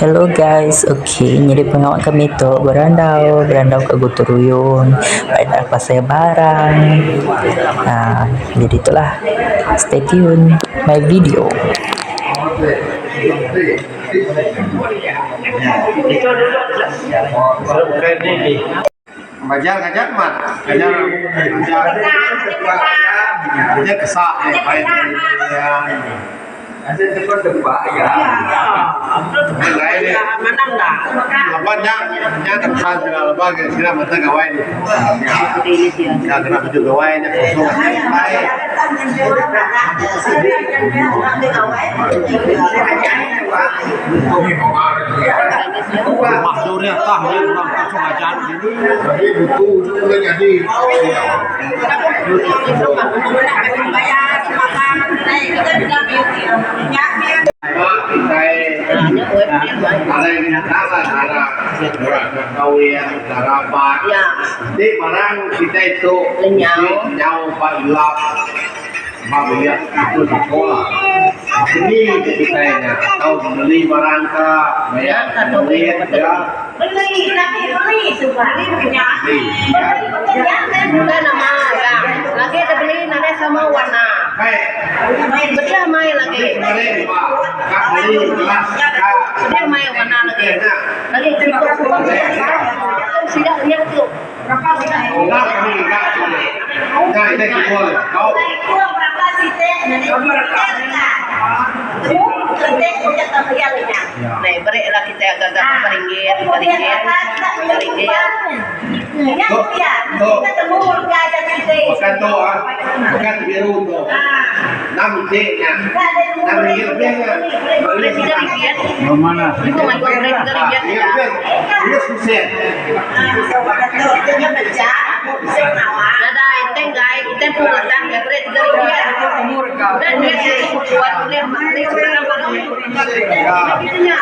Hello guys ok nyadi pengawa kami tu berandau berandau ka gutung ruyung enda pasal barang aaa jadi tu lah stay tune my video. Ngajar ngajar mat ngajar ngajar ngajar kesak main Laban nya nya tepesan sida laban sida mata gawai nya kena baju gawai nya kosong aja Beli tapi beli suba. Beli Bukan nama ya. Lagi ada beli nadai sama warna. Bedia mai lagi. Bedia mai warna lagi. Lagi cukup sida nya tu. Berapa siti Neh beri lah kita gaga berapa ringgit, 5 ringgit, 3 ringgit. Bukan tu ah, bukan biru tu. 6 iti nya. 6 ringgit lebih nya. Beri 3 ringgit. Ibu mai beri 3 ringgit aja. Nadai teng gai teng pun letang gai beri 3 ringgit. Udah duit tu kuat ulih meli sebarang barang. Nya.